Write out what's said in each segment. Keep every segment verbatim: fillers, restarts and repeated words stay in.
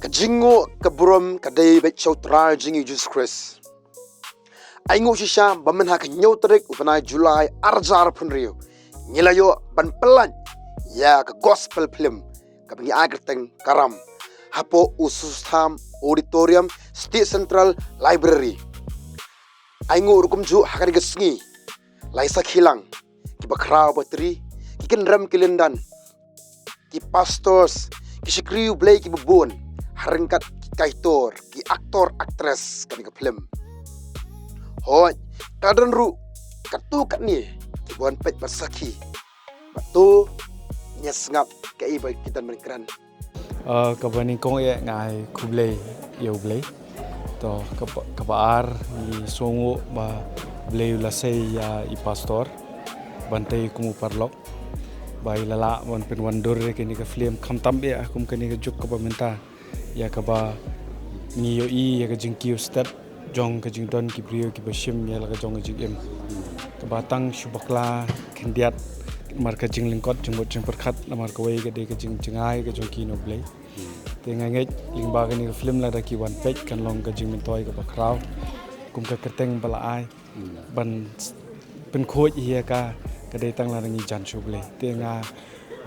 Ka jingnguh ka burom ka dei beit sha U Trai jong ngi U Jisu Khrist. Ai nguh shisha ba mynta ka hynñiew tarik u bnai July arhajar arphew hynriew ngi la ïoh ban pynlait ïa ka gospel film kaba ngi ai kyrteng Ka Ram hapoh u Sustham Auditorium, State Central Library. Ai nguh ruh kumjuh ha kane ka sngi la ïa sakhi lang ki bakhraw batri, ki kynrem ki lyndan, ki pastors, ki shakri U Blei kiba bun, ha ryngkat ki kaitor, ki actor, actress kane ka film. Hooid, ka don ruh katto katne kiba wan peit ban sakhi. Bad to ngin ïa sngap kaei ba ki don ban kren. Ah, kaba nyngkong eh nga ai khublei ïa U Blei. To kaba, kaba ar, ngi sngewnguh ba U Blei u la sei ïa i pastor Bantei kum u paralok ba i la lah ban pynwandur ïa kane ka film, khamtam eh kum kane ka juk kaba mynta, ïa kaba ngi ïohi ïa ka jingkiew step jong ka jingdon ki briew kiba shim ïa la ka jong ka jingim. Kaba tang shu bakla khyndiat namar ka jinglyngkot jingmut jingpyrkhat, namar kawei ka dei ka jingjngai ka jong ki na U Blei. Te nga ngeit lyngba kane ka film lada ki wan peit kan long ka jingmyntoi kaba khraw kum ka kyrteng ba la ai. Ban pynkhuid ïa ka, ka dei tang lada ngi jan sha U Blei. Te nga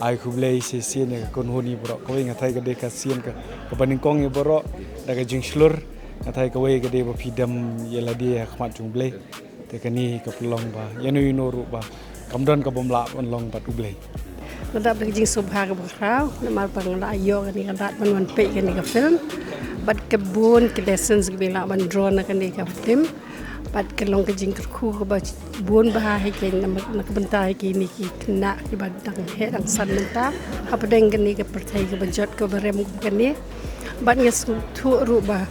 ai khublei shisien ïa ka kynhun ngi baroh. Kawei nga thei ka dei ka sien ka, kaba nyngkong ïa baroh da ka jingshlur. Nga thei kawei ka dei ba phi dem ïa lade ha khmat jong U Blei. Te kane ka pynlong ba ïano ïano ruh ba kam don ka bym lah ban long bad U Blei. Nga dap da ka jingsngewbha kaba khraw namar ba nga la ïoh kane ka lad ban wan peit kane ka film. Bad ka bun ka lessons kiba nga lah ban draw na kane ka film. Bad ka long ka jingkyrkhu kaba bun bha ha ki, na, na ka bynta ha kine ki khynnah kiba dang heh dang san mynta hapdeng kane ka pyrthei kaba jot kaba rem kum kane. Bad nga sngewthuh ruh ba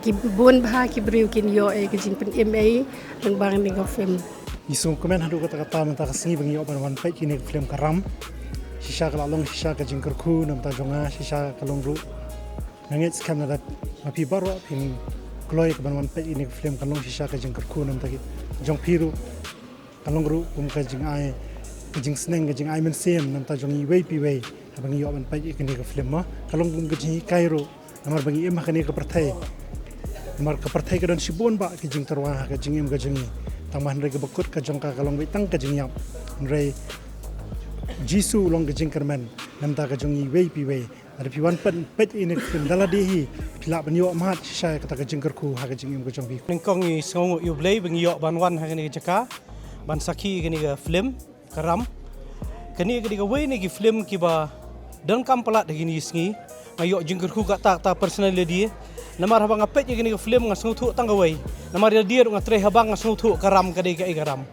ki bun bha ki briew kin ïoh ïa ka jingpynim ei lyngba kane ka film. Ngi sngewkmen haduh katta katta mynta ka sngi ba ngi ïoh ban wan peit kine ka film Ka Ram. Shisha ka la long shisha ka jingkyrkhu na bynta jong nga, shisha ka long ruh, nga ngeit skhem lada ma phi baroh phin kloi ka ban wan peit ïa kane ka film, kan long shisha ka jingkyrkhu na bynta ki jong phi ruh. Kan long ruh kum ka jingai, ka jingsneng, ka jingai mynsiem na bynta jong iwei pa iwei haba ngi ïoh ban peit ïa kane ka film mo. Kan long kum ka jinghikai ruh namar ba ngi im ha kane ka pyrthei. Namar ka pyrthei ka don shibun bah ki jingtyrwa ha ka jingim ka jong ngi. Tang ba hynrei kaba kut ka jong ka ka long beit tang ka jingïap. Hynrei Jisu u long ka jingkyrmen na bynta ka jong ngi iwei pa iwei. Lada phi wan peit, peit ïa kane ka film da lade hi, phi lah ban ïoh mad shisha ïa kata ka jingkyrkhu ha ka jingim ka jong phi. Nyngkong ngi sngewnguh ïa U Blei ba ngi ïoh ban wan ha kane ka jaka ban sakhi ïa kane ka film Ka Ram. Kane ka dei kawei na ki film kiba donkam palat ha kine ki sngi. Nga ïoh jingkyrkhu katta katta personally lade. Namar haba nga peit ïa kane ka film nga sngewthuh tang kawei. Namar ïa lade ruh nga trei ha bank, nga sngewthuh Ka Ram ka dei kaei Ka Ram.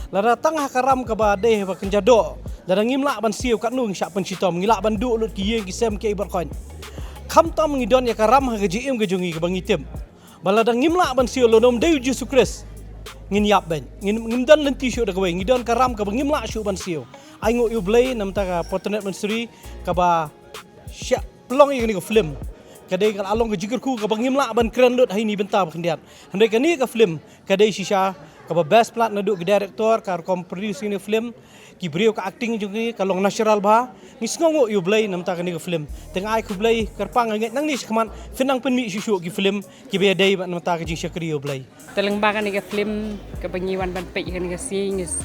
Lada tang ha Ka Ram kaba dei haba kynja doh, lada ngim lah ban siew katno ngi shah pynshitom, ngi lah ban duh lut ki ïing ki sem kiei baroh. Khamtam ngi don ïa Ka Ram ha ka jingim ka jong ngi kaba ngi tip ba lada ngim lah ban siew lada ym dei U Jisu Khrist, ngin ïap beit. Ngin, ngim don lynti shuh da kawei, ngi don Ka Ram kaba ngim lah shuh ban siew. Ai nguh ïa U Blei na bynta ka Fortnite Mynsri kaba shah pynlong ïa kane ka film. Ka dei ka la long ka jingkyrkhu kaba ngim lah ban kren lut ha ine i bynta ba khyndiat. Hynrei kane ka film ka dei shisha kaba best palat naduh ki director ka rukom produce ïa kane ka film, ki briew ka acting jong ki ka long natural bha. Ngi sngewnguh ïa U Blei na bynta kane ka film. Te nga ai khublei kyrpang, nga ngeit nangne shakhmat phin nang pynmih shuh shuh ki film kiba ïadei bad na bynta ka jingshakri ïa U Blei. Te lyngba kane ka film kaba ngi wan ban peit ïa kane ka sngi, ngi s-,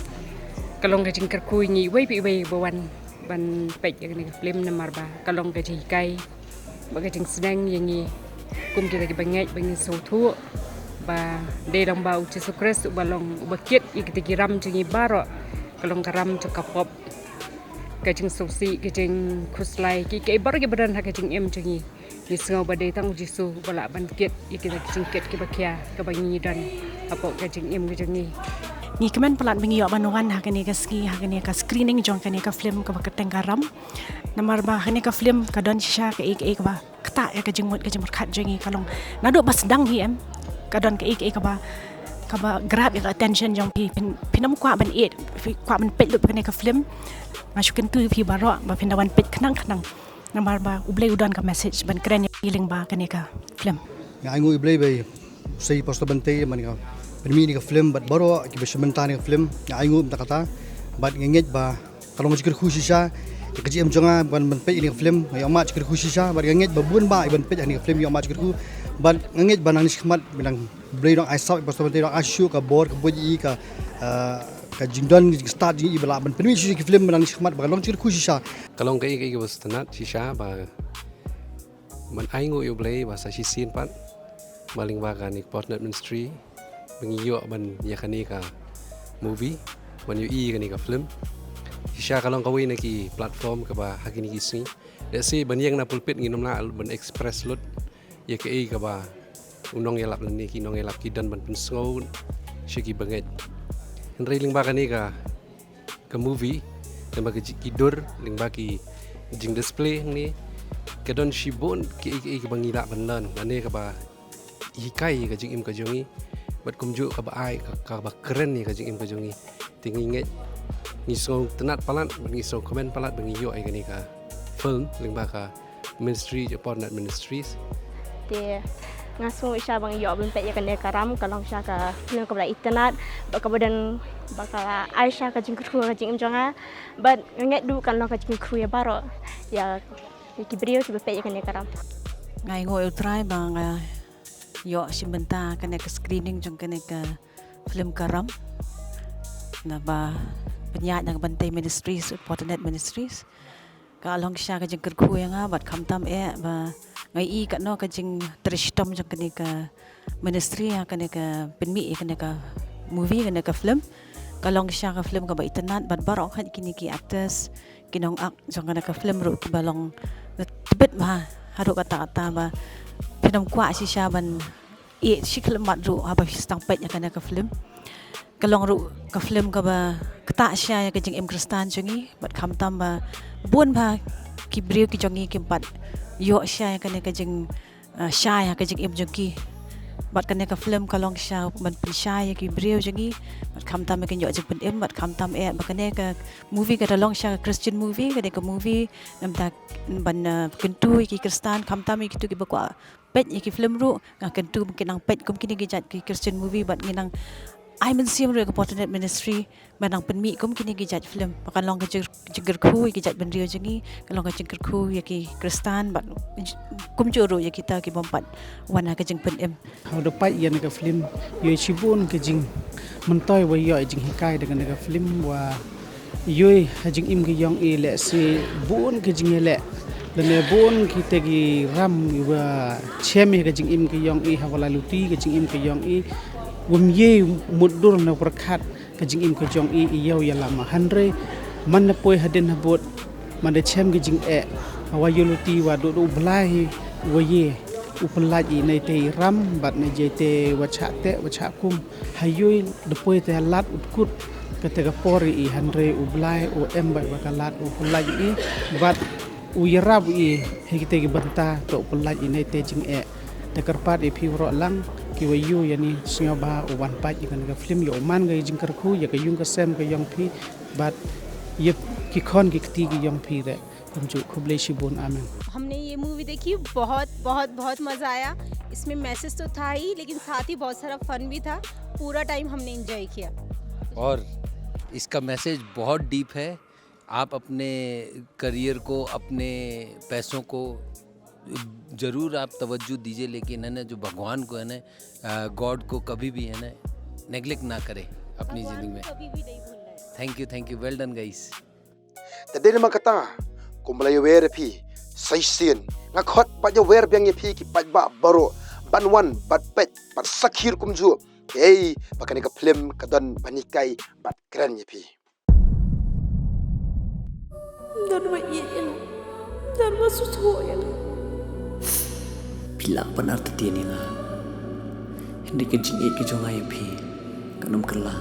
ka long ka jingkyrkhu ïa ngi iwei pa iwei ba wan ban peit ïa kane ka film namar ba ka long ka jinghikai bad ka jingsneng ïa ngi kum kita kiba ngeit ba ngin sngewthuh ba dei lang ba U Jisu Khrist uba long uba kit ïa kita ki ram jong ngi baroh. Ka long ka ram jong ka pop, ka jingsngewsih, ka jingkhuslai, ki, kiei baroh kiba don ha ka jingim jong ngi. Ngi sngew ba dei tang U Jisu uba lah ban kit ïa kita ki jingkit kiba khia kaba ngi don hapoh ka jingim ka jong ngi. Ngi kmen palat ba ngi ïoh ban wan ha kane ka sngi, ha kane ka screening jong kane ka film kaba kyrteng Ka Ram. Namar ba ha kane ka film ka don shisha kaei kaei kaba ktah ïa ka jingmut ka jingpyrkhat jong ngi, ka long naduh ba sdang hi em, ka don kaei kaei kaba, kaba grab ïa ka attention jong phi, phin, phin ym kwah ban ïeit, phi kwah ban peit lut kane ka film. Nga shu kyntu ïa phi baroh ba phin da wan peit khnang khnang. Namar ba U Blei u don ka message ban kren ïa phi lyngba kane ka film. Nga ainguh ïa U Blei ba u sei Pastor Bantei man ka pynmih ïa ka film bad baroh kiba shim bynta ïa ka film. Nga ainguh mynta kata bad nga ngeit ba ka long ka jingkyrkhu shisha Ka jingim jong nga ban ban peit ïa kane ka film, ïoh mad jingkyrkhu shisha, bad nga ngeit ba bun bah ban peit ïa kane ka film ïoh mad jingkyrkhu, bad nga ngeit ba nang shakhmat ba nang Blei dang ai sap, ba sap dang ai shuh ka bor ka buit ïa ka, ah, ka jingdon jingstad jong i ba lah ban pynmih shuh ki film ba nang shakhmat ba ka long jingkyrkhu shisha. Ka long kaei kaei kaba sngewtynnat shisha ba man ai nguh ïa U Blei ba sa shisien pat ba lyngba kane ka Fortinet Ministry ba ngi ïoh ban ïa kane ka movie, ban ïohi ïa kane ka film. Shisha ka long kawei na ki platform kaba ha kine ki sngi, lehse ban ïeng na pulpit ngim lah ban express lut ïa kaei kaba u nongïalap lane ki nongïalap ki don ban pynsngew sha ki bangeit. Hynrei lyngba kane ka ka movie, lyngba ki, ki dur, lyngba ki jingdisplay hangne, ka don shibun kiei kiei kiba ngi lah ban learn, lane kaba hikai ïa ka jingim ka jong ngi, bad kumjuh kaba ai, ka, kaba kren ïa ka jingim ka jong ngi. Te ngi ngeit, ngi sngewtynnat palat, bad ngi sngewkmen palat ba ngi ïoh ïa kane ka film lyngba ka Ministry, Fortinet Ministries. Te nga sngew shisha ba nga ïoh ban peit ïa kane ka Ram, ka long shisha ka film kaba la itynnat, bad kaba don, bad ka ai shisha ka jingkyrkhu ka jingim jong nga, bad nga ngeit ruh kan long ka jingkyrkhu ïa baroh, ïa, ïa ki briew kiba peit ïa kane ka Ram. Nga ai nguh ïa U Trai ba nga ïoh shim bynta kane ka screening jong kane ka film ka Ram, naba pynïaid na ka bynta Ministries, Fortinet Ministries. Ka long shisha ka jingkyrkhu ïa nga, bad khamtam eh ba nga ïohi katno ka jingtrei shitom jong kane ka ministry ha kane ka pynmih ïa kane ka movie, kane ka film. Ka long shisha ka film kaba itynnat, bad baroh kane kine ki actors, ki nongak jong kane ka film ruh kiba long na tbit bha, haduh katta katta ba phin ym kwah shisha ban ïeh shi khyllipmat ruh haba phi sdang peit ïa kane ka film. Ka long ruh ka film kaba ktah shisha ïa ka jingim Khristan jong ngi, bad khamtam ba bun bha ki briew ki jong ngi kim pat ïoh shisha ïa kane ka jing, ah, shai ha ka jingim jong ki. Bad kane ka film ka long shisha ban pynshai ïa ki briew jong ngi, bad khamtam ïa ki ïoh jingpynim, bad khamtam eh ba kane ka movie ka da long shisha ka Christian movie, kane ka movie namar ban, ah, kyntu ïa ki Khristan, khamtam ïa kitu kiba kwah peit ïa ki film ruh, nga kyntu ba kin nang peit kum kine ki jait ki Christian movie, bad ngin nang ai mynsiem ruh ïa ka Fortinet Ministry ba nang pynmih kum kine ki jait film ba kan long ka jing, jingkyrkhu ïa ki jait bynriew jong ngi, kan long ka jingkyrkhu ïa ki Khristan, bad kumjuh ruh ïa kita ki bym pat wan ha ka jingpynim. Haba da peit ïa kane ka film, ïoh shibun ka jingmyntoi wa ïoh jinghikai da kane ka film, wa ïoh ha jingim ka jong i lehse bun ka jingïaleh, lane bun kita ki ram iwa shem ha ka jingim ka jong i, haba la luti ka jingim ka jong i, wym ïoh mutdur na pyrkhat ka jingim ka jong i, i ïoh ïalam. Hynrei man da poi hadien habud, man da shem ka jingeh, wa ïoh luti wa duh duh U Blei hi wa ïoh u pyllait i, na ite i ram bad na ite wa chah teh wa chah kum. Ha ïoh da poi te lad u kut kata ka por i, hynrei U Blei u em bad wa ka lad u pyllait i, bad u ïarap i ha kita ki bynta, to u pyllait i na ite jingeh. Te kyrpad ïa phi waroh lang kiwa ïoh ïa ni, sngewbha u wan peit ïa kane ka film, ïoh u man ka jingkyrkhu ïa ka ïung ka sem ka jong phi bad ïa ki khon ki kti ki jong phi re. Kumjuh, khublei shibun, amen. हमने ये मूवी देखी, बहुत बहुत बहुत मज़ा आया। इसमें मैसेज तो था ही, लेकिन साथ ही बहुत सारा फन भी था। पूरा टाइम हमने एंजॉय किया। और इसका मैसेज बहुत डीप है। आप अपने करियर को, अपने पैसों को ज़रूर आप तवज्जो दीजिए, लेकिन है ना, जो भगवान को है ना, गॉड को कभी भी है ना, नेग्लेक्ट ना करें अपनी ज़िंदगी में। कभी भी नहीं भूलना है। Thank you, thank you, well done guys. Te dei namar kata, kumba la ïawer ïa phi sa shisien, nga khot bad ïawer biang ïa phi ki paidbah baroh ban wan bad peit bad sakhi ruh kumjuh, ei, ba kane ka film ka don ban hikai bad kren ïa phi. Don ba ïeit ïa nga, don ba sngewthuh ïa nga. Phi lah ban artatien ïa nga, hynrei ka jingïeit ka jong nga ïa phi kan ym kylla.